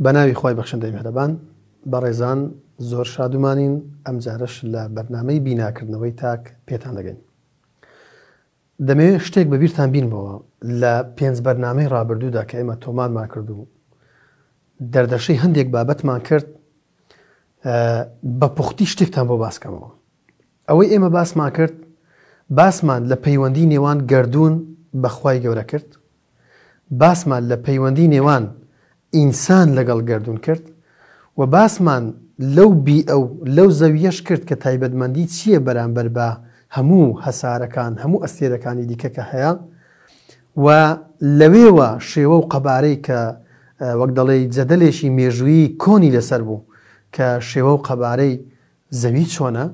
بە ناوی خوای بەخشندەی میهرەبان. بەڕێزان زۆر شادومانین ئەمجارەش لە بەرنامەی بیناکردنەوەی تاک پێتان دەگەین. دەمەوێت شتێک بە بیرتان بینمەوە لە پێنج بەرنامەی ڕابردوودا کە ئێمە تۆمارمان کرد و دەردەشەی هەندێک بابەتمان کرد بە پوختی شتێکتان بۆ باسکەمەوە. ئەوەی ئێمە باسمان کرد باسمان لە پەیوەندی نێوان گەردوون بە خوای گەورە کرد، باسمان لە پەیوەندی نێوان ئینسان لەگەڵ گەردوون کرد و باسمان لەو بیئە و لەو زەوییەش کرد کە تایبەتمەندی چییە بەرامبەر بە هەموو هەسارەکان، هەموو ئەستێرەکانی دیکە کە هەیە و لەوێوە شێوە و قەبارەی کە وەک دەڵێی جەدەلێکی مێژوویی کۆنی لەسەر بوو کە شێوە و قەبارەی زەوی چۆنە؟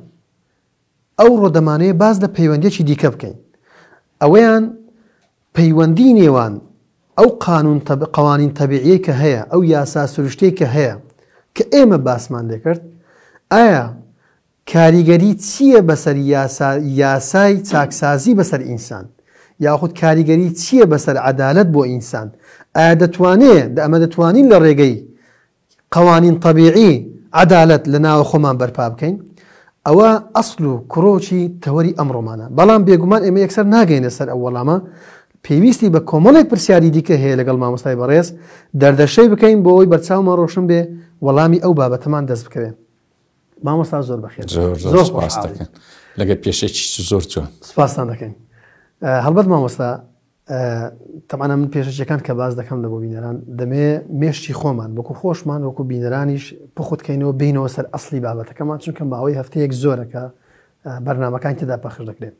ئەوڕۆ دەمانەوێت باس لە پەیوەندیەکی دیکە بکەین. ئەوەیان پەیوەندی نێوان ئەو قانون قوانین تەبیعیەی کە هەیە، ئەو یاسا سروشتیەی کە هەیە کە ئێمە باسمان لێکرد، ئایا کاریگەری چییە بەسەر یاسا یاسای چاکسازی بەسەر ئینسان؟ یاخود کاریگەری چییە بەسەر عەدالەت بۆ ئینسان؟ ئایا دەتوانێ ئەمە دەتوانین لە ڕێگەی قوانین طبیعی عەدالەت لە ناوە خۆمان بەرپا بکەین ئەوە ئەسڵ و کرۆکی تەوەری ئەمڕۆمانە بەڵام بێگومان ئێمە یەکسەر ناگەینە سەر ئەو وەڵامە پێویستی بە کۆمەڵێک پرسیاری دیکە هەیە لەگەڵ مامۆستای بەڕێز دەردەشەی بکەین بۆ ئەوەی بەرچاومان ڕۆشن بێ وەڵامی ئەو بابەتەمان دەست بکەوێ مامۆستا زۆر بەخێر زۆر زۆر سپاس دەکەن لەگەر پێشێکی زۆر جوان سپاستان دەکەین هەڵبەت مامۆستا تەبعەن من پێشەکیەکان کە باس دەکەم لە بۆ بینەران دەمێ مێشکی خۆمان وەکو خۆشمان وەکو بینەرانیش پوخت کەینەوە بینەوە سەر ئەسلی بابەتەکەمان چونکە ماوەی هەفتەیەک زۆرە کە بەرنمەکان تێدا پەخش دەکرێت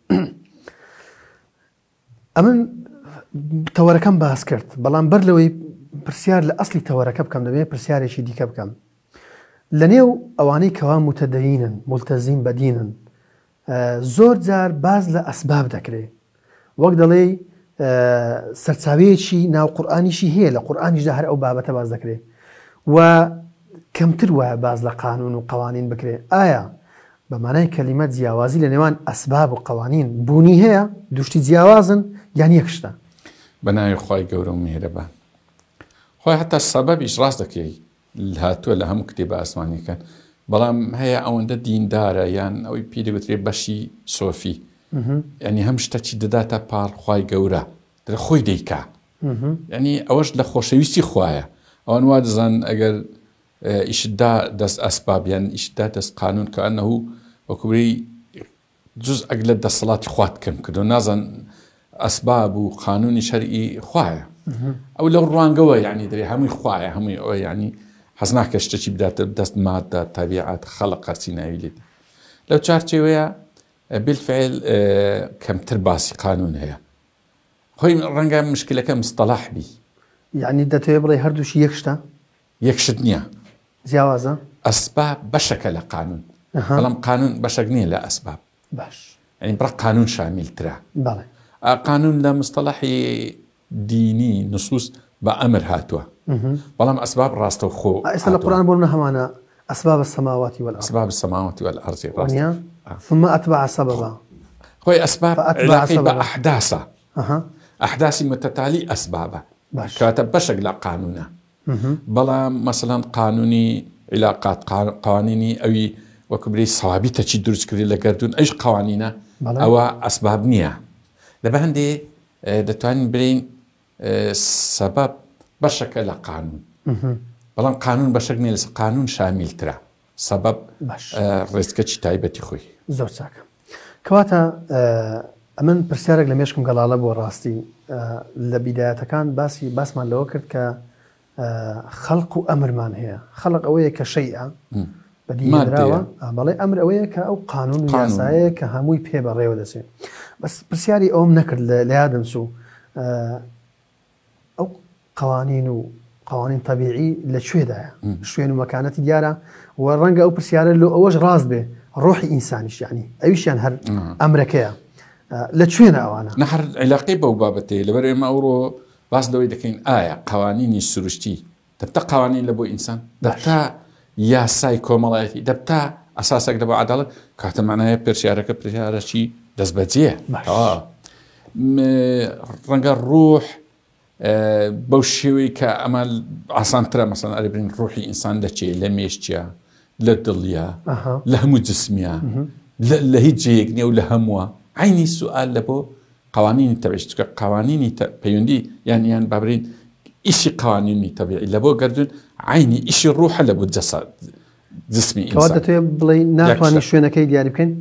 ئەمن تەوەرەکەم باس کرد بەڵام بەر لەوەی پرسیار لە ئەسلی تەوەرەکە بکەم دەبێت پرسیارێکی دیکە بکەم لە نێو ئەوانەی کەوا متدەینن ملتەزیم بەدینن زۆر جار باس لە ئەسباب دەکرێ وەک دەڵێی سەرچاوەیەکی ناو قورئانیشی هەیە لە قورئانیشدا هەر ئەو بابەتە باس دەکرێ و کەمتر وایە باس لە قانون و قوانین بکرێ ئایا بە مانای کەلیمە جیاوازی لە نێوان ئەسباب و قوانین بوونی هەیە دوشتی جیاوازن یان یەک شتە؟ بە ناوی خوای گەورە و میهرەبان خۆی هەتا سەبەبیش ڕاست دەکەی هاتووە لە هەموو کتێبە ئاسمانیەکان بەڵام هەیە ئەوەندە دیندارە یان ئەوەی پێی دەگوترێ بەشی سۆفی ینی هەم شتەکی دەداتە پاڵ خوای گەورە درە خۆی دەیکا ینی ئەوەش لە خۆشەویستی خوایە ئەوان وا دەزان ئەگەر ئیشدا دەست ئەسباب یان ئیشدا دەست قانون کە ئەنه وەکوبری جوزئەک لە دەسەڵاتی خوات کەم کردو نازان ئەسباب و قانونی شەرعی خوایە ئەو لەو ڕوانگەوە یعنی دەێ هەمووی خوایە هەمووی ئەوە یعنی حەز ناکە شتێکی بداتە دەست مادە تەبیعەت خەڵق هەرچی ناوی لێت لەو چارچێوەیە بالفعل کەمتر باسی قانون هەیە خۆی ڕەنگە مشکلەکە مستەلاح بی یعنی دەتەوێ بڵێ هەردووشی یەک شتە؟ یەک شت نییە. جیاوازە؟ ئەسباب بەشەکە لە قانون بەڵام قانون بەشەک نییە لە ئەسباب. باش. یعنی بڕە قانون شامیلترە. بەڵێ. قانون لە مستەڵەحی دینی نصوص بە ئەمر هاتووە بەڵام ئەسباب ڕاستەوخۆ ئێستا لە قورئان بۆ منە هەمانە أسباب السماوات والأرض أسباب السماوات والأرض ڕاستە ثم أتبع سببا خۆی ئەسباب علاقەی بە ئەحداسە ئەحداسی متتالی ئەسبابە کەواتە بەشێک لە قانونە بەڵام مەسەلەن قانونی عیلاقات قوانینی ئەوی وەکو بری سەوابی تەچی دروست کردی لە گەردوون ئەوش قوانینە ئەوە ئەسباب نییە لە بە هەندێ دەتوانین برین سەبەب بەشەکە لە قانون بەڵام قانون بەشێک نیە لەسەر قانون شامیلترە سەبەب ڕێزکەچی تایبەتی خۆی. زۆر چاکە. کەواتە ئەمن پرسیارێک لە مێشکم گەڵاڵە بووە ڕاستی لە بیدایەتەکان باسی باسمان لەوە کرد کە خەڵق و ئەمرمان هەیە خەڵق ئەوەیە کە شەیئە بەدیهێنراوە بەڵێ ئەمر ئەوەیە کە ئەو قانون و یاسایە کە هەمووی پێ بەڕێوە دەچێت بەس پرسیاری ئەوم نەکرد لە یادم چوو ئەو قوانین و قوانین تەبیعی لە کوێدایە؟ شوێن و مەکانەتی دیارە و ڕەنگە ئەو پرسیارە لۆ ئەوەش ڕاست بێ ڕۆحی ئینسانیش یعنی ئەویشیان هەر ئەمرەکەیە لە کوێنە ئەوانە؟ نە هەر عیلاقەی بەو بابەتەیە لەبەر ئێمە ئەوڕۆ باس لەوەی دەکەین ئایا قوانینی سروشتی دەبتە قوانین لە بۆ ئینسان دەبتە یاسای کۆمەڵایەتی دەبتە ئەساسێک لە بۆ عەدالەت کاتە معنایە پرسیارەکە پرسیارەکی دەستبەجێ ڕەنگە ڕوح بەو شێوەی کە ئەمە ئاسانترە مەسەن ئەرێ برین ڕوحی ئینسان لە چێ لە مێشکە لە دڵە لە هەموو جسمیە لە هیچ جێیەک نییە و لە هەمووە عینی سوال لە بۆ قوانینی تەبعی چونکە قوانینی پەیوەندی یان یان بابرین ئیشی قوانینی تەبیعی لە بۆ گردون عینی ئیشی ڕوحە لە بۆ جەسە جسمی ئینسان دەتەوێت بڵێ ناتوانانی شوێنەکەی دیاری بکەین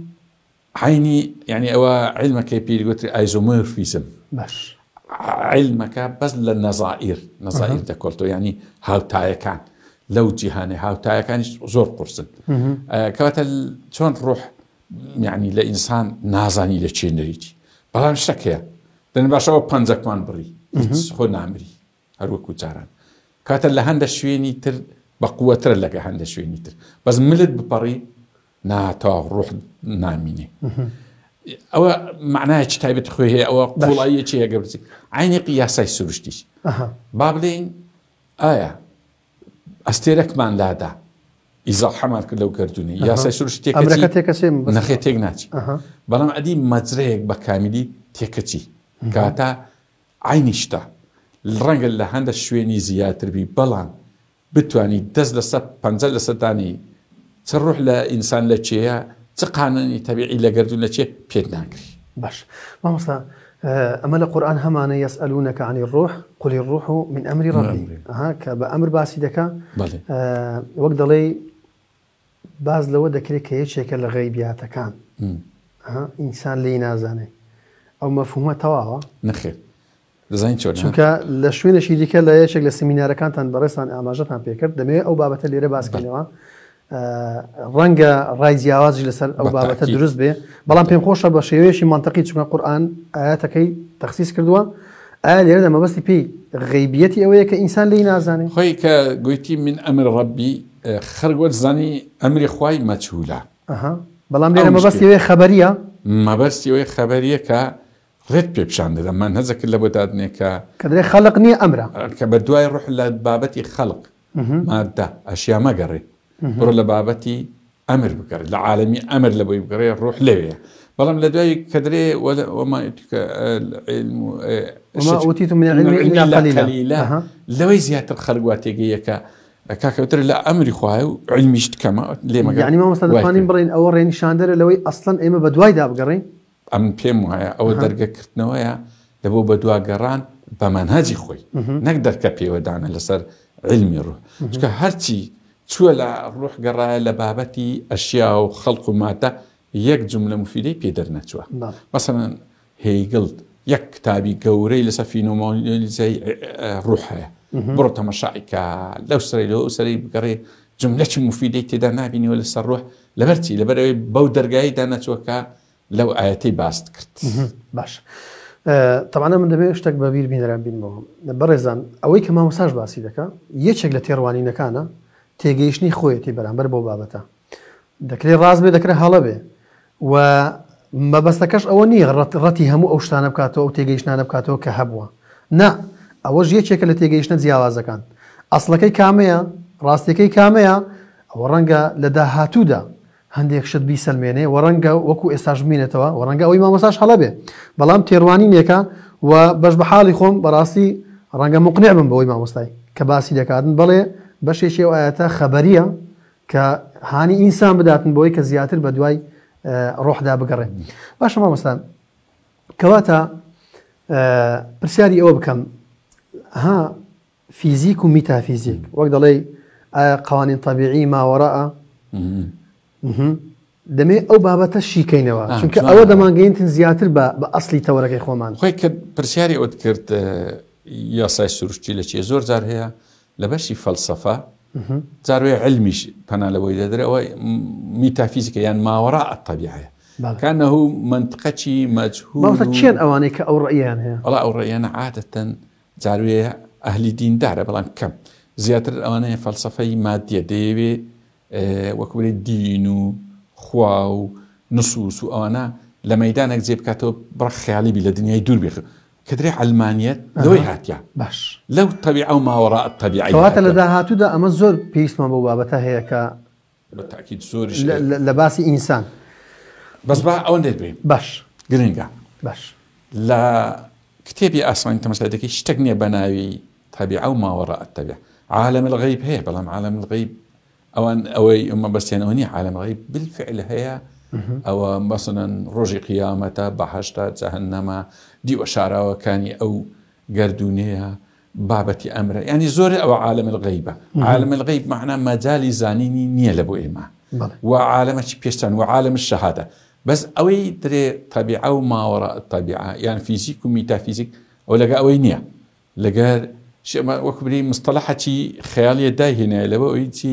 عەینی یانی ئەوە عیلمەکەی پێی گوتری ئایزۆمۆرفیزم باش عیلمەکە بەس لە نەزائیر نەزائیر دەکۆڵتەوە یانی هاوتایەکان لەو جیهانێ هاوتایەکانیش زۆر قورسن کەواتە چۆن ڕۆح یعنی لە ئینسان نازانی لە چێ نەریتی بەڵام شتێک هەیە دەن باشەوە پەنجەکمان بڕی هیچ خۆ نامری هەروەکو جاران کاتە لە هەندە شوێنی تر بە قووەترە لەگە هەندە شوێنی تر بەس ملت بپەڕی نا تەواو ڕوح نامینێ ئەوە معنایەکی تایبەت خۆی هەیە ئەوە قوڵاییەکی هەیە گەبرسی عینێکی یاسای سروشتیش با بڵێین ئایا ئەستێرەکمان لادا ئیزاحەمان کرد لەو گردونی یاسای سروشتی تێکەچی تێکەچێ نەخێ تێک ناچی بەڵام ئەدی مەجرەیەک بە کامیلی تێکەچی کاتا عینی شتە ڕەنگە لە هەندە شوێنی زیاتر بی بەڵام بتوانی دەست لەسەر پەنجە لەسەر دانێی چ ڕوح لە ئینسان لە کێیە چ قانونی تەبیعی لە گەردوون لە کێ پێت ناگری. باش مامۆستا ئەمە لە قورئان هەمانە یسئلونک عن الروح قل الروح من امر ربی ئەها کە بە ئەمر باسی دەکا وەک دەڵێی باس لەوە دەکرێت کە یەکێکە لە غەیبیاتەکان ئینسان لێی نازانێ ئەو مەفهومە تەواوە؟ نەخێر دەزانی چۆنە؟ چونکە لە شوێنێکی دیکە لە یەکێک لە سمینارەکانتان بەڕێزتان ئاماژەتان پێکرد دەمەوێت ئەو بابەتە لێرە باس بکەینەوە ڕەنگە ڕای جیاوازیش لەسەر ئەو بابەتە دروست بێ بەڵام پێم خۆشە بە شێوەیەکی مەنتقی چونکە قورئان ئاەتەکەی تەخسیس کردووە ئایا لێرەدا مەبەستی پێی غەیبیەتی ئەوەیە کە ئینسان لێی نازانێ؟ خۆی کە گوتی من ئەمر ڕەبی خەرک وەت زانی ئەمری خوای مەجهولە. ئەها بەڵام لێرە مەبەستی ئەوەیە خەبەریە؟ مەبەستی ئەوەیە خەبەریە کە ڕێت پێ پیشان دەدا مەنهەجەکت لە بۆ دادنێ کە. کە دەرێ خەلق نییە ئەمرە. کە بە دوای ڕوح لە بابەتی خەلق مادە ئەشیا مەگەڕێ بڕۆ لە بابەتی ئەمر بگەڕێ لە عالەمی ئەمر لە بۆی بگەڕێ ڕوح لەوێیە بەڵام لە دوای کە درێ وما يؤتيك العلم وما أوتيتم من العلم إلا قليلا لەوەی زیاتر خەڵک وا تێگەیە کە کاکە وتر لە ئەمری خوایە و عیلمیشت کەمە لێ مەگەڕێ یعنی مامۆستا دەتوانین بڵێین ئەوە ڕێنیشاندەرە لەوەی ئەسڵەن ئێمە بە دوایدا بگەڕێین ئەمن پێم وایە ئەوە دەرگە کردنەوەیە لە بۆ بەدواگەڕان بە مەنهەجی خۆی نەک دەرکە پێوەدانە لەسەر عیلمی ڕوح چونکە هەرچی چووە لە ڕوح گەڕایە لە بابەتی ئەشیا و خەڵق و مادە یەک جوملە موفیدەی پێ دەرنەچووە مەسەلەن هێگڵ یەک کتابی گەورەی لەسەر فینۆمۆنۆلۆجیای ڕوح هەیە بڕۆ تەمەشای کە لەو سەری لەو سەری بگەڕێ جملەکی موفیدەی تێدا نابینیەوە لەسەر ڕوح لەبەر چی لەبەر ئەوەی بەو دەرگای دانەچووە کە لەو ئایەتەی باست کرد. باش تەبعەن من دەمەوێت شتێک بە بیر بینەران بینمەوە بەڕێزان ئەوەی کە مامۆستاش باسی دەکا یەکێک لە تێڕوانینەکانە تێگەیشتنی خۆیەتی بەرامبەر بەو بابەتە دەکرێت ڕاست بێ دەکرێت هەڵە بێ و مەبەستەکەش ئەوە نییە ڕەتی هەموو ئەو شتانە بکاتەوە ئەو تێگەیشتانە بکاتەوە کە هەبووە نا ئەوەش یەکێکە لە تێگەیشتە جیاوازەکان ئەسڵەکەی کامەیە ڕاستیەکەی کامەیە ئەوە ڕەنگە لە داهاتوودا هەندێک شت بیسەلمێنێ و ڕەنگە وەکو ئێستاش بمینێتەوە و ڕەنگە ئەوەی مامۆستاش هەڵە بێ بەڵام تێڕوانینێکە و بەش بە حاڵی خۆم بەڕاستی ڕەنگە موقنع بم بەوەی مامۆستای کە باسی دەکاتن بەڵێ بەشێکی ئەو ئایەتە خەبەریە کە هانی ئینسان بداتن بۆی کە زیاتر بە دوای ڕۆحدا بگەڕێ باشە مامۆستا کەواتە پرسیاری ئەوە بکەم ها فیزیک و میتافیزیک وەک دەڵێی ئایا قوانین طبیعی ماوەڕاء دەمێ ئەو بابەتە شیکەینەوە چونکە ئەوە دەمانگەینتن زیاتر بە بە ئەسلی تەوەرەکەی خۆمان خۆی کە پرسیاری ئەوت کرد یاسای سروشتی لە چیە زۆر جار هەیە لە بەشی فەلسەفە جاروێ علمیش پەنا لەوەی دەدرێ ئەوە میتافیزیکە یان ماوەڕا الطبیعەیە کانه منطقەکی مەجهول کێن ئەوانەی کە ئەو ڕەئیان هەیە وەڵا ئەو ڕەئیانە عادەتەن جاروێ ئەهلی دیندارە بەڵام کەم زیاتر ئەوانەیە فەلسەفەی مادیە دەیەوێ وەکو بڵێ دین و خوا و نصوص و ئەوانە لە مەدانێک جێ بکاتەوە بڕ خیالی بی لە دنیای دوور بێخ کە درێ عەلمانیەت لەوەی هاتیە باش لەو تەبیعە و ماوەڕا الطبیعی کەواتە لە داهاتوودا ئەمە زۆر پێویستمان بەو بابەتە هەیە کە بە تاکید زۆریش لە باسی ئینسان بەس با ئەوەندەی بێ باش گرنگە باش لە کتێبی ئاسمانی تەماشای دەکەی شتێک نییە بە ناوی تەبیعە و ماوەڕا التەبیعە. عالم الغیب هەیە بەڵام عالم الغیب ئەوان ئەوەی مەبەستیان ئەوە نییە عالم الغیب بالفعل هەیە ئەوە مەسەلەن ڕۆژی قیامەتە بەهەشتە جەهەنەمە دیوە شاراوەکانی ئەو گەردوونەیە بابەتی ئەمرە ینی زۆر ئەوە عالم الغیبە عالم الغیب معنا مەجالی زانینی نییە لە بۆ ئێمە و عالەمەکی پێشتان و عالم الشهادە بەس ئەوەی درێ تەبیعە و ماوەڕا تەبیعە یان فیزیک و میتافیزیک ئەو لەگە ئەوەی نییە لەگەر وەکو بری مستەڵەحەکی خەیاڵیە دایهێنایە لەوە ئەوی چی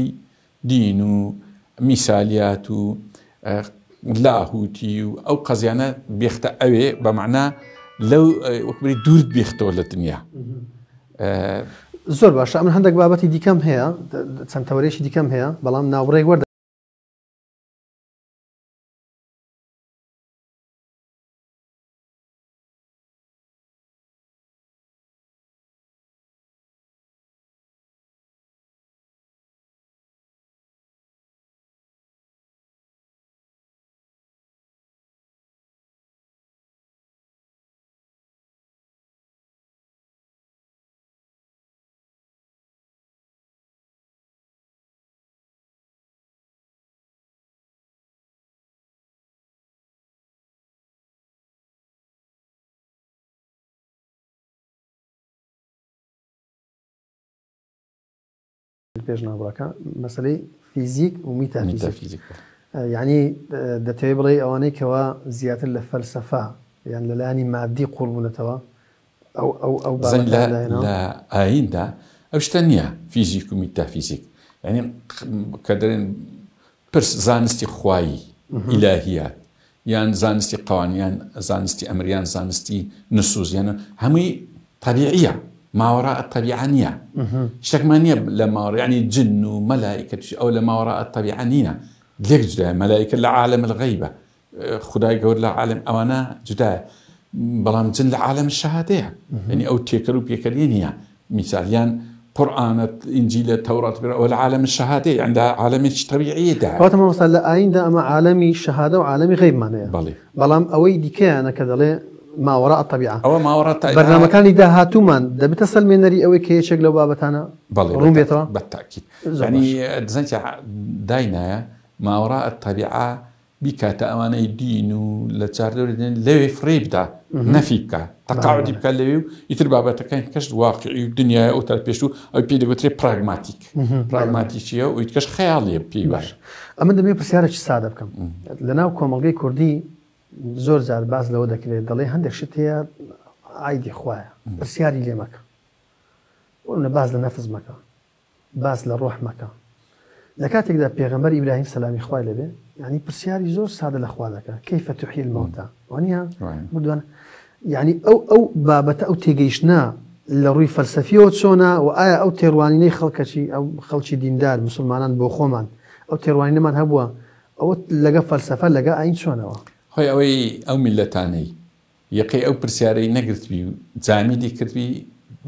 دین و میسالیات و لاهوتی و ئەو قەزیانە بێختە ئەوێ بە مەعنا لەو وەک بری دوورت بێختەوە لە دنیا. زۆر باشە ئەمن هەندێک بابەتی دیکەم هەیە چەند تەوەرێکی دیکەم هەیە بەڵام ناوبڕێک وەردە پێش ناوبڕەکە مەسەلەی فیزیک و میتافیزیک یعنی دەتەوێت بڵێ ئەوانەی کەوا زیاتر لە فەلسەفە یان لەلایانی مادی قوڵ بوونەتەوە ئەو ئەو ئەو لە ئایندا ئەو شتە نییە فیزیک و میتافیزیک یعنی کە دەرێن پرس زانستی خوایی ئیلاهیات یان زانستی قوانین یان زانستی ئەمر یان زانستی نسوس یان هەمووی تەبیعیە ماوەڕا الطبیعە نییە شتێکمان نییە لە ماوەڕ یعنی جن و مەلائکە ئەو لە ماوەڕا الطبیعە نینە لێک جودایە مەلائکە لە عالم الغیبە خدای گەور لە عالم ئەوانە جودایە بەڵام جن لە عالم شەهادەیە یعنی ئەو تێکەر و پێکەریە نییە میسالیان قورئانە ئینجیلە تەورات ئەوە لە عالەمی شەهادەیە یان لە عالەمێکی تەبیعیدا. کەواتە مامۆستا لە ئاییندا ئەمە عالەمی شەهادە و عالەمی غەیبمان هەیە. بەڵێ. بەڵام ئەوەی دیکەیانە کە دەڵێ ماوەراء الطبیعە. ئەوە ماوەراء الطبیعە. بەرنامەکانی داهاتوومان دەبێتە سەلمێنەری ئەوەی کە یەکێک لەو بابەتانە بەڵێ ڕوون بێتەوە؟ بەتەئکید. زۆر یانی باشە. دەزانی چیە داینایە ماوەراء الطبیعە بیکاتە ئەوانەی دین و لە چاردەوری دین لەوێ فڕێی بدا نەفی بکا تەقاعدی بکا لەوێ و ئیتر بابەتەکانی کەش واقعی و دنیای ئەو تەر پێش و ئەو پێی دەگوترێ پراگماتیک پراگماتیکیە و ئیتکەش خەیاڵیە پێی باش ئەمن دەمەوێت پرسیارێکی سادە بکەم لەناو کۆمەڵگەی کوردی زۆر جار باس لەوە دەکرێت دەڵێ هەندێک شت هەیە ئایدی خوایە پرسیاری لێ مەکە بۆ نمونە باس لە نەفس مەکە باس لە ڕۆح مەکە. لە کاتێکدا پێغەمبەر ئیبراهیم سەلامی خوای لێ بێ یعنی پرسیاری زۆر سادە لە خوا دەکا کەیف تحیی الموتى وانیە مردوان یعنی ئەو ئەو بابەتە ئەو تێگەیشتنە لە ڕووی فەلسەفیەوە چۆنە و ئایا ئەو تێڕوانینەی خەڵکەچی ئەو خەڵکی دیندار مسلمانان بۆ خۆمان ئەو تێڕوانینەمان هەبووە ئەوە لەگە فەلسەفە لەگە ئاین چۆنەوە؟ خۆی ئەوەی ئەو میللەتانەی یەکەی ئەو پرسیارەی نەگرتبی و جامیدی کردبی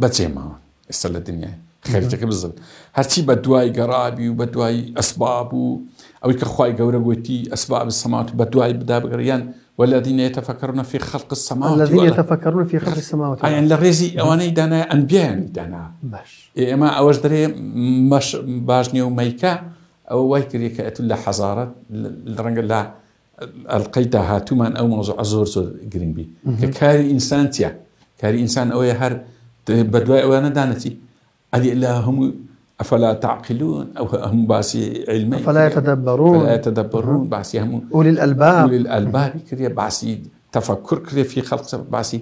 بەجێ ماون ئێستا لە دنیای خەریتەکە بزن هەرچی بە دوای گەڕابی و بە دوای ئەسباب و ئەوەی کە خوای گەورە گوتی ئەسباب السماوات بە دوای بدا بگەڕیان والذین يتفکرون فی خلق السماوات الذین يتفکرون فی خلق السماوات ئایان لە ڕێزی ئەوانەی دانا ئەنبیایانی دانا باش ئێمە ئەوەش دەرێ مەش باش نییە و مەیکە ئەوە وای کردی کە ئەتو لە حەزارەت ڕەنگە لە ئەڵقەی داهاتوومان ئەو مەوزوعە زۆر زۆر گرنگ بی کە کاری ئینسان چیە کاری ئینسان ئەوەیە هەر بەدوای ئەوانە دانەچی ئەلی لە هەموو ئەفلا تعقلون ئەو هەموو باسی علمە فلا يتدبرون فلا يتدبرون باسی هەموو أولي الألباب أولي الألباب کردێ باسی تفکر کردێ في خلق باسی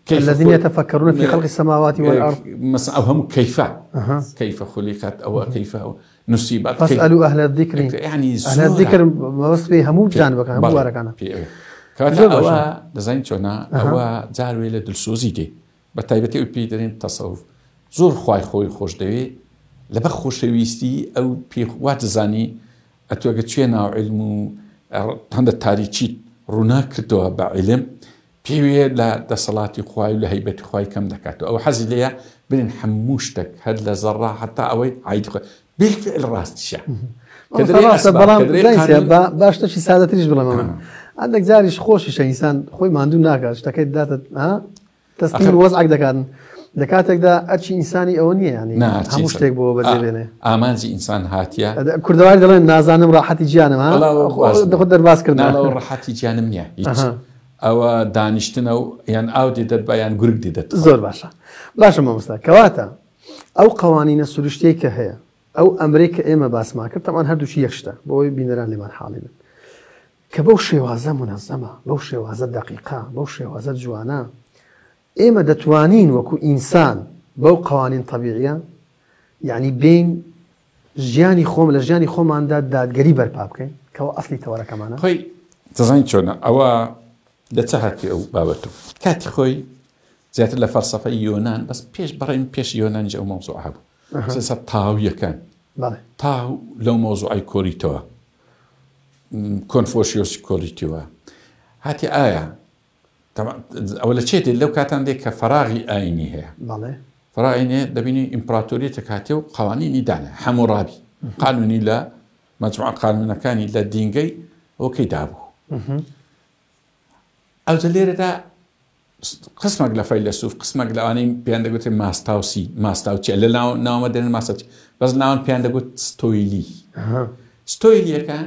كيف الذين يتفكرون في خلق السماوات والأرض مثلا أو هم كيف كيف خلقت أو كيف نصيبت فاسألوا أهل الذكر يعني أهل الذكر مەبەست پێی هەموو جانبەکان هەموو بوارەکانە کەواتە ئەوە دەزانین چۆنە ئەوە جاروێ لە دلسۆزی دێ بە تایبەتی ئەو پێی دەرێن تەسەوف زۆر خوای خۆی خۆش دەوێ لەبەر خۆشەویستی ئەو پێ وا دەزانی ئەتوەگە چێ ناو علم و هەندە تاریکیت ڕووناک کردەوە بە علم پێوێ لە دەسەڵاتی خوای و لە هەیبەتی خوای کەم دەکاتەوە ئەو حەزی لێیە برێن هەموو شتێک هەر لە زەڕا هەتا ئەوەی عید خۆی بالفعل ڕاستیشە کە دەرێ ئەسباب بەڵام کە دەرێ زانیسە قانون با با شتێکی سادەتریش بڵێم من. هەندێک جاریش خۆشیشە ئینسان خۆی ماندوو ناکات شتەکەی داتە ها تەسلیم وەزعێک دەکات لە کاتێکدا ئەرکی ئینسانی ئەوە نییە ینی هەموو شتێک بۆ بەجێ بێنێ ئامانجی ئینسان هاتیە کوردەواری دەڵێن نازانم ڕاحەتی گیانم ها خۆت دەرباز کردن ڕەحەتی گیانم نییە هیچ ئەوە دانیشتنە و یان ئاو دێدەت بە یان گورگ دێدەت زۆر باشە باشە مامۆستا کەواتە ئەو قوانینە سروشتیەی کە هەیە ئەو ئەمرەی کە ئێمە باسمان کرد تەمان هەردووکی یەک شتە بۆ ئەوەی بینەران لێمان حاڵی بن کە بەو شێوازە مونەزەمە، بەو شێوازە دەقیقە، بەو شێوازە جوانە، ئێمە دەتوانین وەکو ئینسان بەو قوانین تەبیعیە یعنی بێین ژیانی خۆم لە ژیانی خۆماندا دادگەری بەرپا بکەین کەەوە ئەسلی تەوەرەکەمانە. خۆی دەزانی چۆنە ئەوە لە چ هاتی ئەو بابەتە کاتی خۆی زیاتر لە فەلسەفەی یۆنان بەس پێش بەڕێن پێش یۆنانیش ئەو مەوزوع هەبوو سەر تاویەکان تاو لەو مەوزوعی کۆریتەوە کۆنفۆشیۆسی کۆریتەوە هاتی ئایا ئەوە لە چێت لەو کاتان دێ کە فراغی ئاینی هەیە فراینێ دەبینی ئیمپراتۆریەتە کاتێ و قوانینی دانە هەموڕابی قانونی لە مجموعە قانونەکانی لە دینگەی ئەوکەی دابوو ئەوجە لێرەدا قسمێک لە فەیلەسوف قسمێک لەوانەی پێیان دەگوترێت ماستاوسی ماستاوچی لە ناو ناومە دەرێن ماستاوچی بەس ناوان پێیان دەگوت ستۆیلی ستۆیلیەکان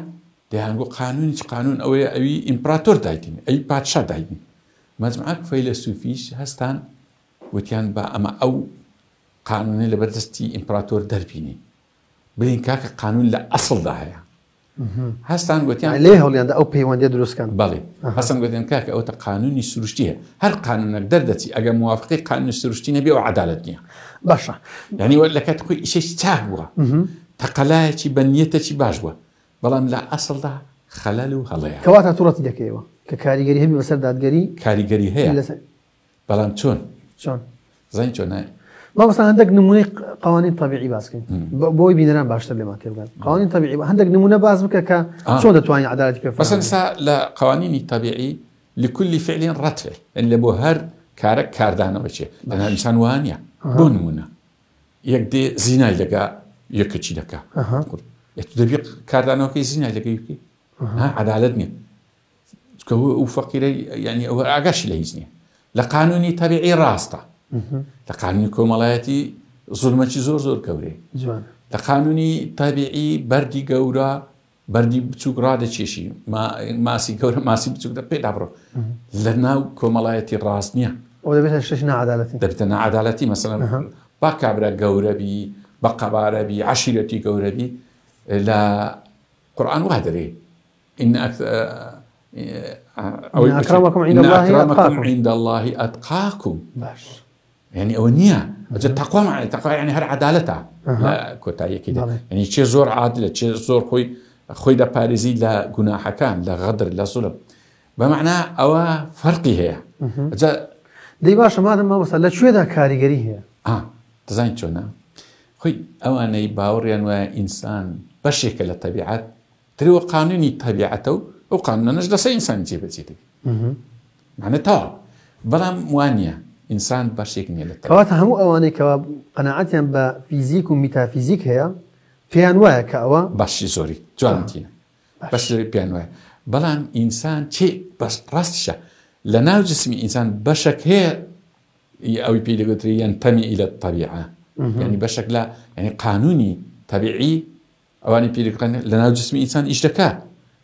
دەیانگو قانونی چ قانون ئەوەیە ئەوی ئیمپراتۆر دایتین ئەی پادشا دایتین مەجموعە فەیلەسوفیش هەستان وتیان با ئەمە ئەو قانونەی لەبەردەستی ئیمپراتۆر دەربینین بلین کاکە قانون لە ئەسڵدا هەیە هەستان گوتیان لێ هەوڵیاندا ئەو پەیوەندیە دروست کەن. بەڵێ هەستان گوتیان کاکە ئەوتە قانونی سروشتی هەیە هەر قانونێک دەردەچی ئەگەر موافقی قانونی سروشتی نەبێ ئەو عەدالەت نییە. باشە یعنی لە کاتی خۆی ئیشێکی چاک بووە تەقەلایەکی بە نیەتێکی باش بووە بەڵام لە ئەسڵدا خەلەل و هەڵەیە. کەواتە تۆ ڕەتی دەکەیەوە کە کاریگەری هەبی بەسەر دادگەری؟ کاریگەری هەیە بەڵام چۆن؟ چۆن؟ زانی چۆنە؟ مامۆستا هەندێک نمونەی قوانین طبیعی باس کەین بۆی بینەران باشتر لێمان تێبگەن قوانین طبیعی هەندێک نمونە باس بکە کە چۆن دەتوانین عەدالەتی پێ مەسەن سا لە قوانینی طبیعی لكل فعل رد فعل یعنی لە بۆ هەر کارە کاردانەوە چێ لەنا ئینسان وانە بۆ نمونە یەک دێ زینای لەگا یەکەچی دەکا دەبی کاردانەوەکەی زینای لەگەی بکەی عەدالەت نییە چونکە ئەو فەقیرەی یعنی ئەوە ئاگاشی لە هیچ نییە لە قانونی تەبیعی ڕاستە لە قانونی کۆمەڵایەتی زولمەکی زۆر زۆر گەورەیە لە قانونی تەبیعی بەردی گەورە بەردی بچووک ڕادەکێشی ماسی گەورە ماسی بچووک دە پێدا بڕۆ لە ناو کۆمەڵایەتی ڕاست نییە دەبێتە شتێک نەعادالەتی دەبێتە نەعادالەتی مەسەلەن با کابرا گەورە بی بە قەبارە بی عەشیرەتی گەورە بی لە قورئان وا دەرێ إن أكرمكم عند الله أتقاكم عند الله أتقاكم باش يعني ئەوە نییە ئەجە تەقوا معنی تەقوا یعنی هەر عەدالەتە لە کۆتاییەکەیدا یعنی چێ زۆر عادلە چێ زۆر خۆی خۆی دەپارێزی لە گوناحەکان لە غەدر لە زوڵم بەمعنا ئەوە فەرقی هەیە ئەجا دەی باشە مادەم مامۆستا لە کوێدا کاریگەری هەیە دەزانین چۆنە خۆی ئەوانەی باوەڕیان وایە ئینسان بەشێکە لە تەبیعەت ترەوە قانونی تەبیعەتە و ئەو قانونانەش لەسەر ئینسان جێبەجێ دەبی معنە تەواو بەڵام وانە ئینسان بەشێک نییە لە کەواتە هەموو ئەوانەی کەوا قەناعەتیان بە فیزیک و میتافیزیک هەیە پێیان وایە کە ئەوە بەشی زۆری جوانتینە بەش زۆری پێیان وایە بەڵام ئینسان چی بەس ڕاستیشە لە ناو جسمی ئینسان بەشێک هەیە ئەوی پێی دەگوترێ ينتمي إلى الطبيعة یعنی بەشێک لە یعنی قانونی تەبیعی ئەوانی پێی دەگوتن لەناو جسمی ئینسان ئیش دەکا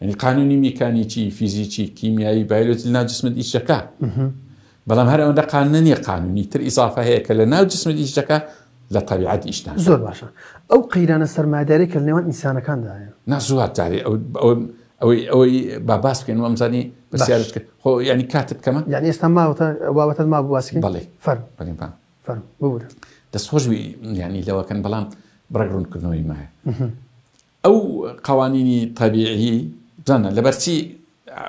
یعنی قانونی میکانیکی فیزیکی کیمیایی بایۆلۆجی لەناو جسمت ئیش دەکا بەڵام هەر ئەوەندە قانونە نییە قانونی تر ئیزافە هەیە کە لەناو جسمت ئیش دەکا لە تەبیعەت ئیش ناکا زۆر باشە ئەو قەیرانە سەرمایەداری کە لە نێوان ئینسانەکاندا هەیە نا زۆر جارێ ئەو ئەو ئەوەی ئەوەی با باس بکەین وامزانی پرسیارت کرد خۆ یعنی کاتت کەمە یعنی ئێستا ماوەتە بابەتت مابوو باس بکەین بەڵێ فەرموو بەڵێ با فەرموو ببورە. دەست خۆش بی یانی لەوەکەن بەڵام بڕێک ڕوونکردنەوەی مایە ئەو قوانینی تەبیعی بزانە لەبەرچی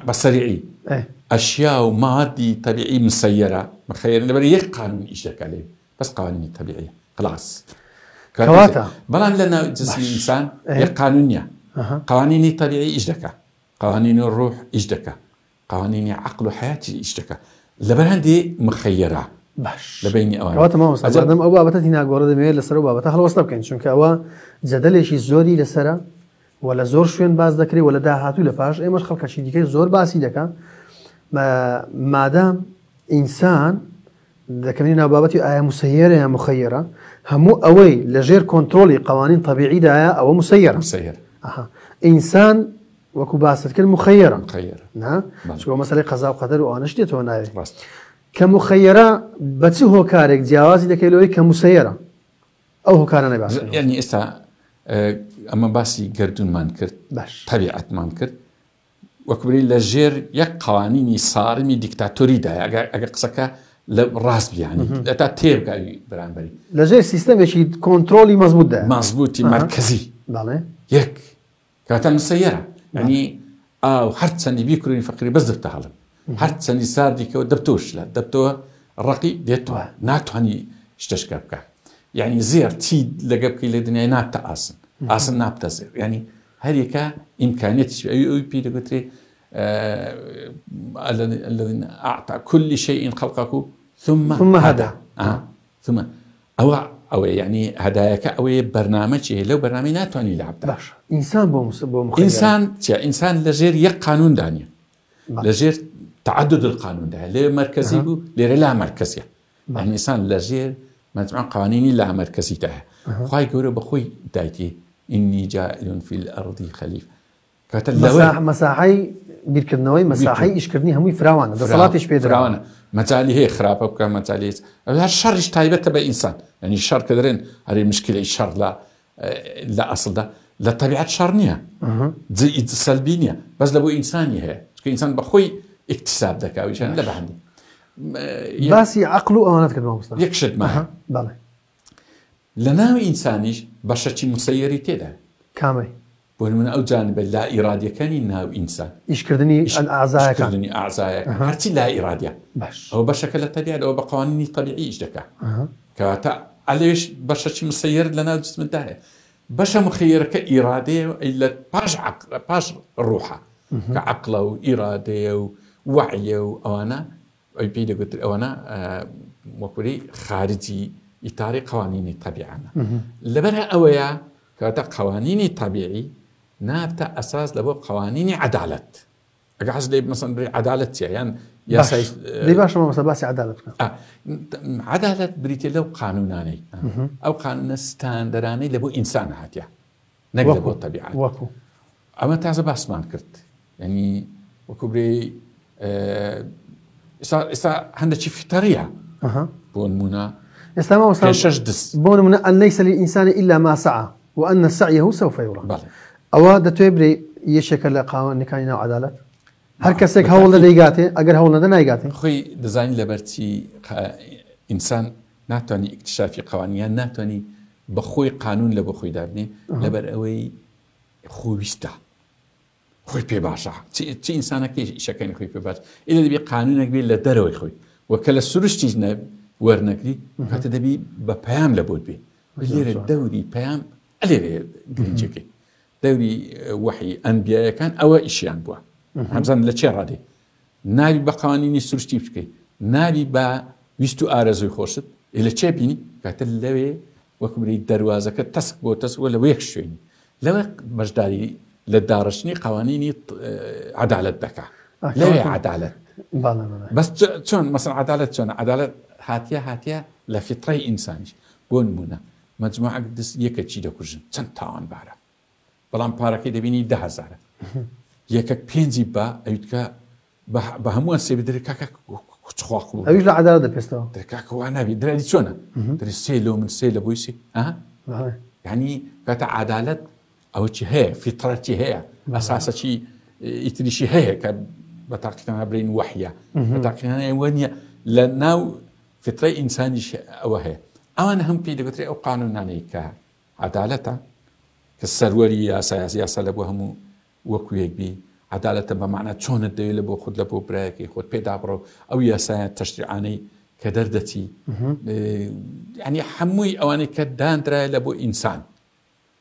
بە سەریعی ئەشیا و مادی تەبیعی مسەیەرە مخەیەرن لەبەر یەک قانون ئیش دەکا لێ بەس قوانینی تەبیعی خلاص کەواتە بەڵام لە ناو جسمی ئینسان یەک قانون نییە قوانینی تەبیعی ئیش دەکا قوانینی ڕوح ئیش دەکا قوانینی عەقڵ و حەیاتی ئیش دەکا لەبەر هەندێ مخەیەرە باش لە بەینی ئەوان کەواتە مامۆستا مادەم ئەو بابەتە تینا گۆڕە دەمەوێت لەسەر ئەو بابەتە هەڵوەستە بکەین چونکە ئەوە جەدەلێکی زۆری لەسەرە. و لە زۆر شوێن باس دەکرێت و لە داهاتوو لە پاش ئێمەش خەڵکەکی دیکەی زۆر باسی دەکا. مادام ئینسان دەکەوینە ناو بابەتی ئایا مسەیەرە یان مخەیەرە، هەموو ئەوەی لە ژێر کۆنترۆڵی قوانین طبیعیدایە ئەوە مسەیەرە. مسەیەر. ئەها ئینسان وەکو باست کرد مخەیەرە. مخەیەرە. نا؟ بەڵێ. چونکە مەسەلەی قەزا و قەدەر و ئەوانەش دێتەوە ناوێ. ڕاست. کە مخەیەرە بە چ هۆکارێک جیاوازی دەکەی لەوەی کە مسەیەرە؟ ئەو هۆکارانەی باس کردووە. یعنی ئێستا ئەمە باسی گەردوونمان کرد، باش. تەبیعەتمان کرد، وەک بری لە ژێر یەک قوانینی سارمی دیکتاتۆریدایە. ئەگەر ئەگەر قسەکە لە ڕاست بیانی تا تێبگاوی بەرامبەری لە ژێر سیستەمێکی کۆنترۆڵی مەزبوطدایە. مەزبوطی مەرکەزی. بەڵێ. یەک کاتە مسەیەرە، یعنی ئاو هەرچەندی بیکرۆنی فەقیری بەس دەبتە هەڵم، هەرچەندی ساردیکەوە دەبتەوە شلە، دەبتەوە ڕەقی دێتەوە، ناتوانانی شتەشکە بکە. یعنی زێڕ چی لەگە بکەی لە دنیای نابتە ئاسن، ئاسن نابتە زێڕ. یعنی هەریەکە ئیمکانیەتیش ئەوی ئەوی پێی دەگوترێ الذين أعطى كل شيء خلقه ثم ثم هدى. ثم ئەوە ئەوەیە، یعنی هەدایەکە ئەوەیە بەرنامەکی هەیە، لەو بەرنامەی ناتوانانی لە عەبدا. باش. ئینسان بۆ بۆ مخەیەرە. ئینسان چیە؟ ئینسان لەژێر یەک قانوندا نییە، بەڵێ. لەژێر تعدد القانوندا هەیە. لێرە مەرکەزی بوو، لێرە لا مەرکەزیە. یعنی ئینسان لەژێر مجموعە قوانینی لا مەرکەزیدا هەیە. خوای گەورە بە خۆی دایتی ئینی جاعل فی الأرض خەلیفە. کاتە لەوە مەساحەی بیرکردنەوەی، مەساحەی ئیشکردنی هەمووی فراوانە، دەسەڵاتیش پێ فراوانە. مەجالی هەیە خراپە بکە، مەجالی هەیە. ئەو هەر شەڕیش تایبەتە بە ئینسان. یعنی شەڕ کە دەرێن هەرێ مشکلەی شەڕ لە ئەسڵدا لە تەبیعەت شەڕ نییە، سەلبی نییە، بەس لە بۆ ئینسانی هەیە، چونکە ئینسان بە خۆی ئیکتساب دەکا، ئەویشیان لە بەهەندی. باسی عەقڵ و ئەوانەت کرد مامۆستا. یەک شت مایە. بەڵێ. لە ناو ئینسانیش بەشەکی مسەیەری تێدا. کامەی؟ بۆ نمونە ئەو جانبە لا ئیرادیەکانی ناو ئینسان. ئیشکردنی ئەعزایەکان. ئیشکردنی ئەعزایەکان. هەرچی لا ئیرادیە. ئەوە بەشەکە لە تەبیعەت، ئەوە بە قوانینی تەبیعی ئیش دەکا. کەواتە ئەلێش بەشەکی مسەیەر لە ناو جسمدا هەیە. بەشە مخەیەرەکە ئیرادەیە و ئەی لە پاش عەقڵ، پاش ڕوحە. کە عەقڵە و ئیرادەیە و وعیە و ئەوانە، ئەوی پێی دەگوتر ئەوانە، وەکوری خارجی ئیتاری قوانینی تەبیعانە. لەبەر ئەوەیە کەواتە قوانینی تەبیعی نابتە ئەساس لە بۆ قوانینی عەدالەت. ئەگە حەز لێ مەسەن بری عەدالەت چییە؟ یان یاسای، دەی باشە مامۆستا باسی عەدالەت بکە. عەدالەت بریتیە لەو قانونانەی، ئەو قانونە ستاندەرانەی لە بۆ ئینسان هاتیە، نەک لە بۆ تەبیعەت. وەکو. ئەمە تازە باسمان کرد. یعنی وەکو برێ، ئێستا هەندێکی فیتەریە. بۆ نمونە ئێستا مامۆستا پێ شەش دز. بۆ نمونە ئەن لەیسە للئینسان ئیلا ما سعا وأن سعیه سوف یرا. بەڵێ. ئەوە دەتوێ برێ یەکێکە لە قوانینەکانی ناو عەدالەت؟ هەر کەسێک هەوڵ نەدە دەیگاتێ، ئەگەر هەوڵ نەدە نایگاتێ. خۆی دەزانین لەبەرچی ئینسان ناتوانانی ئیکتشافی قوانین، ناتوانانی بە خۆی قانون لە بۆ خۆی دابنێ، لەبەر ئەوەی خۆویستە، خۆی پێ باشە. چی ئینسانەکەی ئیشەکانی خۆی پێ باش، ئیلە دەبی قانونێک بێت لە دەرەوەی خۆی، وە کە لە سروشتیش وەرنەگری، کاتە دەبی بە پەیام لە بۆت بێ. لێرە دەوری پەیام، لێرە گرنگەکەی دەوری وەحی ئەنبیایەکان ئەوە ئیشیان بووە. هەمزان لە چێ ڕادێ ناوی بە قوانینی سروشتی بکەی، ناوی بە ویست و ئارەزوی خۆشت، ئێ لە چێ بینی؟ کاتە لەوێ وەکو بری دەروازەکە تەسک بۆ تەسک بۆ لەوە یەک شوێنی، لەوێ بەشداری لە داڕشتنی قوانینی عەدالەت دەکا. لەوێ عەدالەت. بەڵێ. بەس چۆن مەسەن عەدالەت چۆنە؟ عەدالەت هاتیە لە فیترەی ئینسانیش. بۆ نمونە مەجموعەک دەست یەکە چی دەکوژن، چەند تاوانبارە، بەڵام پارەکەی دەبینی دە هەزارە، یەکەک پێنجی با ئەویتکە بە هەمووان سێ بدرێ کاکە خوا قبوڵ ئەویش لە عەدالەت دەپێستەوە. درێ کاکە وا نابی، درێ چۆنە؟ درێ سێ لۆ من، سێ لە بۆی سێ. یعنی کاتە عەدالەت ئەوە چی هەیە، فیترەتی هەیە، ئەساسەکی ئیتریشی هەیە کە بە تاقیکردنەوە برین وەحیە، بە تاقیکردنەوە ئەوە نییە لە ناو فیترەی ئینسانیش ئەوە هەیە. ئەوان هەم پێی دەگوترێ ئەو قانونانەی کە عەدالەتە، کە سەروەری یاسا، یاسا لە بۆ هەموو وەکو یەک بی، عەدالەتە بە معنە چۆنت دەوێت لە بۆ خۆت، لە بۆ برایەکەی خۆت پێدا بڕۆ، ئەو یاسایە تەشریعانەی کە دەردەچی، یعنی هەمووی ئەوانەی کە دانرایە لە بۆ ئینسان،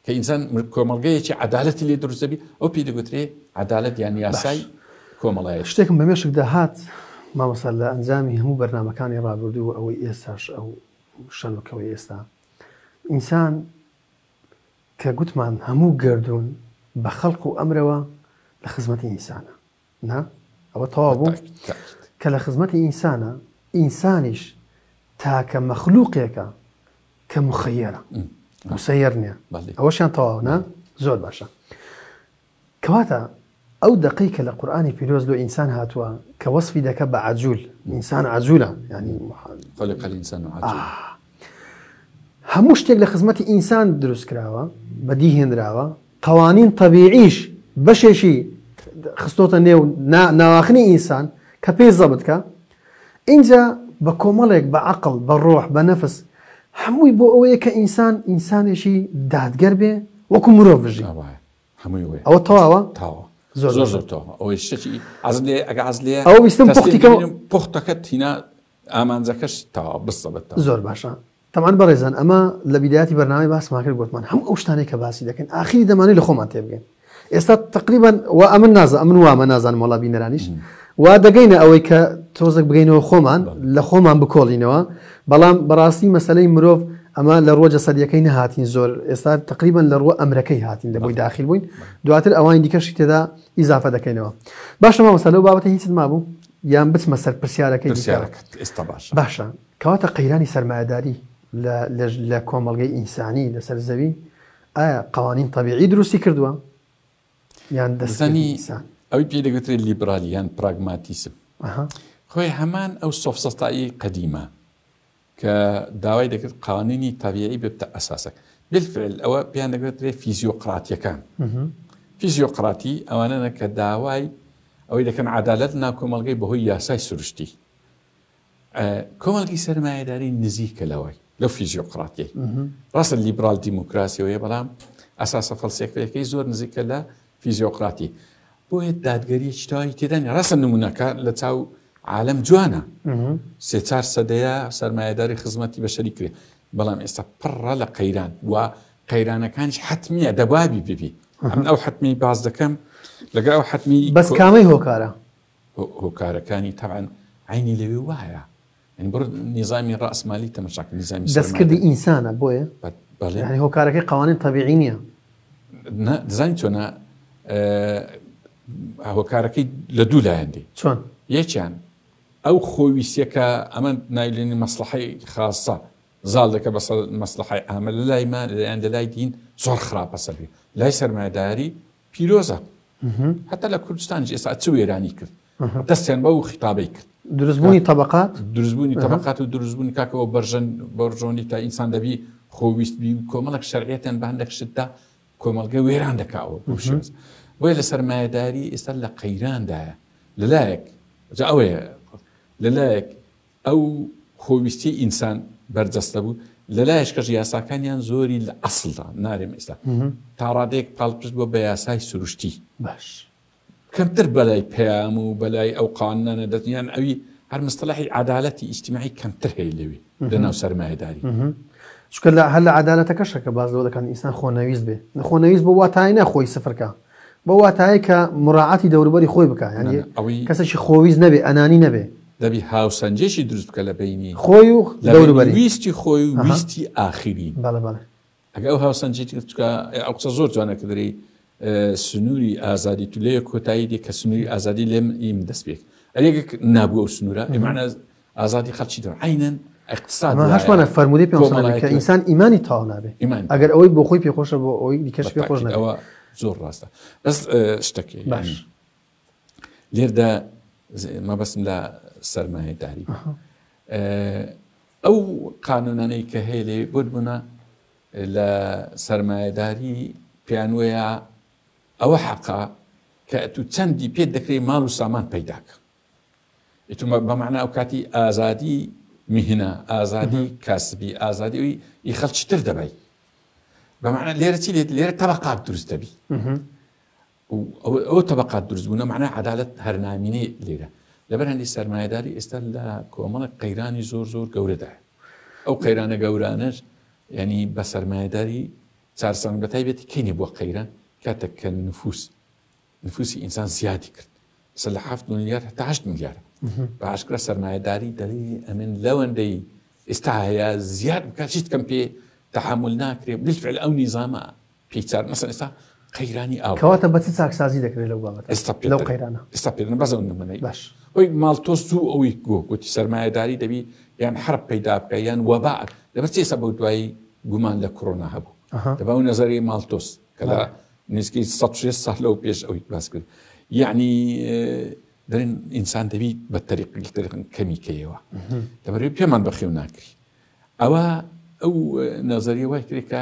کە ئینسان کۆمەڵگەیەکی عەدالەتی لێ دروست دەبی، ئەو پێی دەگوترێ عەدالەت یان یاسای کۆمەڵایەتی. شتێکم بە مێشکدا هات مامۆستا لە ئەنجامی هەموو بەرنامەکانی ڕابردوو و ئەوەی ئێستاش، ئەو شەنوکەوەی ئێستا، ئینسان کە گوتمان هەموو گردون بە خەڵق و ئەمرەوە لە خزمەتی ئینسانە نا ئەوە تەواو بوو کە لە خزمەتی ئینسانە ئینسانیش تاکە مەخلوقێکە کە مخەیەرە مسەیەر نییە ئەوەشیان تەواو نا زۆر باشە کەواتە ئەو دەقەی کە لە قورئانی پیرۆز لۆ ئینسان هاتووە کە وەسفی دەکە بە عەجول، ئینسان عەجولە یانی خلق الانسان عجولا. هەموو شتێک لە خزمەتی ئینسان دروست کراوە، بەدی هێنراوە، قوانین تەبیعیش بەشێکی خستۆتە نێو ناواخنی ئینسان کە پێی زەبت کە ئینجا بە کۆمەڵێک بە عەقڵ بە ڕۆح بە نەفس هەمووی بۆ ئەوەیە کە ئینسان ئینسانێکی دادگەر بێ وەکو مرۆڤ بژی. هەمووی وەیە ئەوە تەواوە تاوە زۆر زۆر زۆر تەواوە ئەوەی شتێکی عەزم لێ ئەگە عەز لێ ئەوە ویستم پوختی کەم پوختەکە تینا ئامانجەکەش تەواو بسەبت زۆر باشە تەمان بەڕێزان ئەمە لە بیدایەتی بەرنامەی باسمان کرد گوتمان هەموو ئەو شتانەی کە باسی دەکەین ئاخری دەمانەوێت لە خۆمان تێبگەین ئێستا تقریبا و ئەمن نازە ئەمن وامە نازانم وەڵا بینەرانیش وا دەگەینە ئەوەی کە تۆزێک بگەینەوە خۆمان لە خۆمان بکۆڵینەوە بەڵام بەڕاستی مەسەلەی مرۆڤ ئەمە لە ڕووە جەسەدیەکەی نەهاتین زۆر ئێستا تقریبا لە ڕووە ئەمرەکەی هاتین لە بۆی داخل بووین دواتر ئەوانی دیکەشی تێدا ئیزافە دەکەینەوە باشە مامۆستا لەو بابەتە هیچت مابوو یان بچمە سەر پرسیارەکەی پرسیارەکەت ئێستا باشە باشە کەواتە قەیرانی سەرمایەداری لە لە کۆمەڵگەی ئینسانی لەسەر زەوی ئایا قوانین تەبیعی دروستی کردووە یان دەستکردی ئینسان؟ ئەوی پێی دەگوترێت لیبرالی یان پراگماتیسم خۆی هەمان ئەو سۆفسەتایی قەدیمە کە داوای دەکرد قانونی تەبیعی ببتە ئەساسەک بالفعل ئەوە پێیان دەگوترێت فیزیۆقراتیەکان فیزیۆقراتی ئەوانەنە کە داوای ئەوەی دەکەن عدالت ناو کۆمەڵگەی بەهۆی یاسای سروشتی کۆمەڵگەی سەرمایەداری نزیکە لەوەی لەو فیزیۆقراتیەی ڕاستە لیبرال دیموکراسیەوەیە بەڵام ئەساسە فەلسەفەیەکەی زۆر نزیکە لە فیزیۆقراتی بۆیە دادگەریەکی تەواوی تێدا نیە ڕاستە نمونەکە لە چاو عالم جوانە سێ چار سەدەیە سەرمایەداری خزمەتی بەشەری کرێ بەڵام ئێستا پڕە لە قەیران و قەیرانەکانیش حتمیە دەبابی ببی ئەمن ئەو حتمی باز دەکەم لەگەڵ ئەو حتمی بەس کامەی هۆکارە هۆکارەکانی تەبعەن عەینی لەوێ وایە یعنی بڕ نیزامی ڕاسمالی تەمەشا کە نیزامی دەستکردی ئینسانە بۆیە بەڵێ یعنی هۆکارەکەی قوانین تەبیعی نییە نا دەزانی چۆنە هۆکارەکەی لە دوو لایەن دێ چۆن یەکیان ئەو خۆویستیەکە ئەمە ناوی مەسلحەی خاصە زاڵ دەکە بەسەر مەسلحەی عامە لە لای ما لەیان لە لای دین زۆر خراپە سەر لای سەرمایەداری پیرۆزە هەتا لە کوردستانیش ئێستا چ وێرانی کرد دەستیان بەو خیتابەی کرد دروستبوونی تەبقات دروستبوونی تەبقات و دروستبوونی کاکەوە بەرژەن بەرژۆنی تا ئینسان دەبی خۆویست بی و کۆمەڵک شەرعیەتیان بە هەندێک شتدا کۆمەڵگە وێران دەکاوە بەو شێواز بۆیە لە سەرمایەداری ئێستا لە قەیراندایە لەلایەک جا ئەوەیە لەلایەک ئەو خۆویستیەی ئینسان بەرجەستە بوو، لەلایەشکەش یاساکانیان زۆری لە ئەسڵدا، نارێم ئێستا، تا ڕادەیەک پاڵپشت بووە بە یاسای سروشتی. باش. کەمتر بەلای پەیام و بەلای ئەو قانونانە دەچن، یان ئەوی هەر مستەلەحی عەدالەتی ئیجتیماعی کەمتر هەیە لەوێ لەناو سەرمایەداری. چونکە لە هەر لە عەدالەتەکەشە کە باس لەوە دەکەن ئینسان خۆنەویست بێ. خۆنەویست بەو واتایە نا خۆی سفر کا، بەو واتایەی کە موراعاتی دەوروبەری خۆی بکا، یانی کەسێکی خۆویست نەبێ، ئەنانی نەبێ. دەبی هاوسەنگیەکی دروست بکە لە بەینی خۆی و دەوروبەری، ویستی خۆی و ویستی ئاخرین. بەڵێ بەڵێ. ئەگەر ئەو هاوسەنگی کرد، چونکە ئەو قسە زۆر جوانە کە دەرێی سنووری ئازادی تو لێ کۆتایی دێ کە سنووری ئازادی لێم ئی من دەست پێ ئەرێک نابوو ئەو سنوورە ئێمانە ئازادی خەڵکی دەر عینەن اقتصاد ئەمە هەشمانە فەرموودەی پێغەمبەر کە ئینسان ئیمانی تەواو نابێ ئەگەر ئەوەی بۆ خۆی پێخۆشە بۆ ئەوی دیکەش پێخۆش نەبێ ئەوە زۆر ڕاستە بەس شتەکەی باش لێردا مەبەستم لە سەرمایەداری ئەو قانونانەی کە هەیە لێ بۆ نمونە لە سەرمایەداری پێیان وەیە ئەوە حەقە کە تو چەندی پێت دەکرێت ماڵ و سامان پەیداکە ئیتر بە مەعنا ئەو کاتی ئازادی میهنە ئازادی کاسبی ئازادی ئەوی ئی خەڵکی تر دەبی بە مەعنا لێرە چی لێت لێرە تەبقات دروست دەبی ئەو تەبقات دروست بوونە مەعنا عەدالەت هەر نامینێ لێرە لەبەر هەندی سەرمایەداری ئێستا لە کۆمەڵە قەیرانی زۆر زۆر گەورەدایە ئەو قەیرانە گەورانەش ینی بە سەرمایەداری چارسان بە تایبەتی کەینی بووە قەیران کاتێک کە نفوس نفوسی ئینسان زیادی کرد سە لە هەفت ملیار هەتا هەشت ملیار بە ئاشکرا سەرمایەداری دەڵێ ئەمن لەوەندەی ئێستا هەیە زیاد بکات چیت کەم پێ تەحمل ناکرێ بالفعل ئەو نیزامە پێی چار مەسەن ئێستا قەیرانی ئاو کەواتە بە چ چاکسازی دەکرێت لەو بابەتە ئێستا پێ لەو قەیرانە؟ ئێستا پێ دەڵێم، بەس ئەو نمونەی باش. ئەوی ماڵتۆس زوو ئەوی گۆ گوتی سەرمایەداری دەبی یان حەرب پەیدا بکە یان وەبا لەبەر چی ئێستا بەو دوایی گومان لە کۆرۆنا هەبوو دەبا ئەو نەزەریەی ماڵتۆس کە لە نزیکەی 160 ساڵ لەو پێش ئەوی باس کرد یعنی دەرێن ئینسان دەبی بە تەریق تەریق کەمی کەیەوە لەبەرەوەی پێمان بەخێو ناکری ئەوە ئەو نەزەریە وای کرێ کە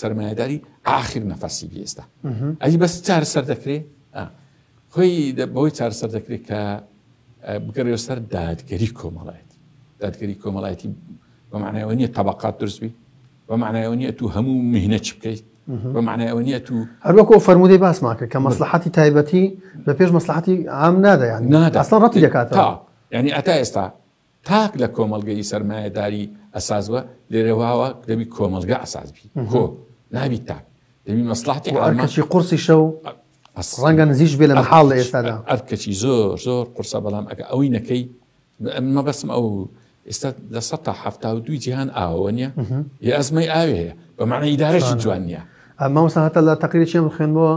سەرمایەداری ئاخر نەفەسی بی ئێستا ئەی بەس چارەسەر دەکرێ خۆی بەوەی چارەسەر دەکرێت کە بگەڕێ سەر دادگەری کۆمەڵایەتی دادگەری کۆمەڵایەتی بە معنایەوە نییە تەبقات دروست بی بە معنایەوە نییە تو هەموو مهنە چ بکەیت بە معنایەوە نییە تو هەروەکو ئەو فەرموودەی باسمان کرد کە مەسلحەتی تایبەتی بە پێش مەسلحەتی عام نادا یانی نادا ئەسڵەن ڕەتی دەکاتەوە تا یعنی ئەتا ئێستا تاک لە کۆمەڵگەی سەرمایەداری ئەساس بوە لێرە واوە دەبی کۆمەڵگە ئەساس بی کۆ نابی تاک دەبی مەسڵەحەتی و عامە ئەرکەکی قورسیشە و ڕەنگە نزیش بێ لە مەحاڵ لە ئێستادا. ئەرکەکی زۆر زۆر قورسە بەڵام ئەگە ئەوەی نەکەی مەبەستم ئەو ئێستا لە 72% جیهان ئاوە نییە یە ئەزمەی ئاوێ هەیە بە معنی ئیدارەشی جوان نییە. مامۆستا هەتا لە تەقریرێکی ئەم خوێندمەوە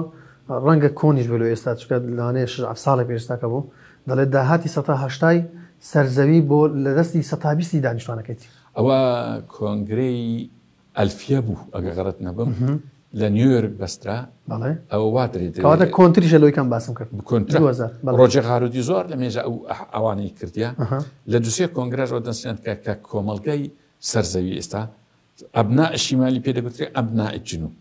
ڕەنگە کۆنیش بێ لۆ ئێستا چونکە لەوانەیە شەش حەفت ساڵێک پێش ئێستاکە بوو دەڵێت داهاتی سەتا هەشتای سەرزەوی بۆ لە دەستی سەتا بیستی دانیشتوانەکەیتی. ئەوە کۆنگرەی ئەلفیە بوو ئەگە غەڵەت نەبم لە نیویۆرک بەسترا بەڵێ ئەوە وا درێ درێ کەواتە کۆنتریشە لەوەی کەم باسم کرد کۆنترە 2000 بەڵێ. ڕۆجێ غارودی زۆر لە مێژە ئەو ئەوانەی کردیە لە دوسێ کۆنگرەش وە دەستیان کە کە کۆمەڵگای سەرزەوی ئێستا ئەبناء شیمالی پێ دەگوترێ ئەبناء جنوب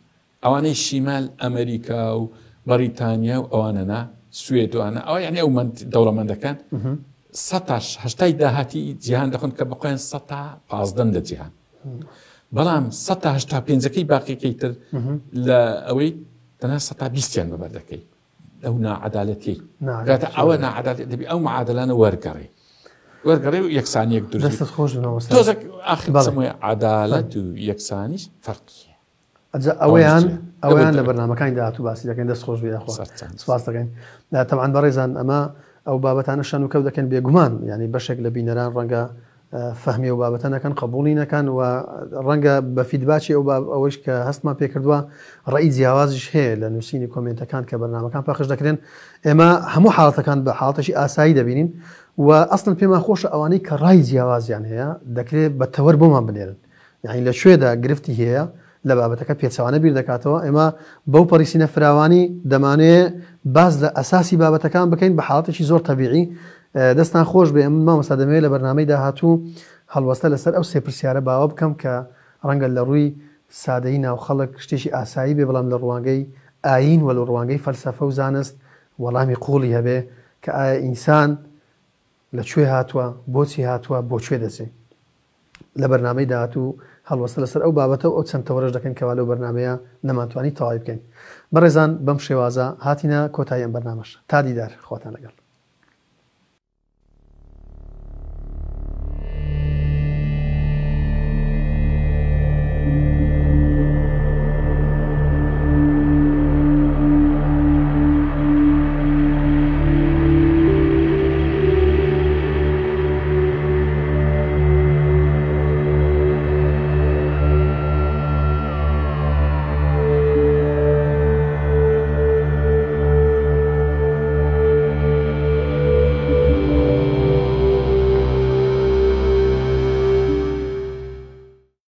ئەوانەی شیمال ئەمریکا و بەڕیتانیا و ئەوانە نا سوێد وانە ئەوە یعنی ئەو دەوڵەمەندەکان سەتا هەشتای داهاتی جیهان دەخۆن کە بەخۆیان سەتا پازدەن لە جیهان بەڵام سەتا هەشتا پێنجەکەی باقیەکەی تر لە ئەوەی تەنها سەتا بیستیان بەبەر دەکەی ئەو ناعەدالەتی کاتە ئەوە ناعەدالەت دەبی ئەو معادلانە وەرگەڕێ وەرگەڕێ و یەکسانیەک دروست دەستت خۆش بێ مامۆستا تۆزێک ئاخر قسەم وایە عەدالەت و یەکسانیش فەرقی هەیە ئەجا ئەوەیان ئەوەیان لە بەرنامەکانی داهاتوو باسی دەکەین دەست خۆش بێ یاخوا سپاس دەکەین تەبعەن بەڕێزان ئەمە ئەو بابەتانە شەن و کەو دەکەن بێگومان یعنی بەشێک لە بینەران ڕەنگە فەهمی ئەو بابەتە نەکەن قبوڵی نەکەن و ڕەنگە بە feedback ی ئەو ئەوەیش کە هەستمان پێکردووە ڕێی جیاوازیش هەیە لە نووسینی comment ەکان کە بەرنامەکان پەخش دەکرێن ئێمە هەموو حاڵەتەکان بە حاڵەتێکی ئاسایی دەبینین و ئەسڵەن پێمان خۆشە ئەوانەی کە ڕای جیاوازیان هەیە دەکرێت بە تەوەر بۆمان بنێرن یانی لە کوێدا گرفتی هەیە لە بابەتەکە پێچەوانە بیر دەکاتەوە، ئێمە بەو پەڕی سینە فراوانی دەمانەوێ باس لە ئەساسی بابەتەکان بکەین بە حاڵەتێکی زۆر تەبیعی. دەستان خۆش بێ، من مامۆستا دەمەوێ لە بەرنامەی داهاتوو هەڵوەستە لەسەر ئەو سێ پرسیارە باوە بکەم کە ڕەنگە لە ڕووی سادەیی ناو خەڵک شتێکی ئاسایی بێ بەڵام لە ڕوانگەی ئایین و لە ڕوانگەی فەلسەفە و زانست وەڵامی قووڵی هەبێ کە ئایا ئینسان لە کوێ هاتووە، بۆچی هاتووە، بۆ کوێ دەچێ؟ لە بەرنامەی داهاتوو هەڵوەستە لەسەر ئەو بابەتە و ئەو چەند تەوەرەش دەکەین کەوا لەو بەرنامەیە نەمانتوانی تەواوی بکەین. بەڕێزان بەم شێوازە هاتینە کۆتایی ئەم بەرنامەش. تا دیدار خواتان لەگەڵ.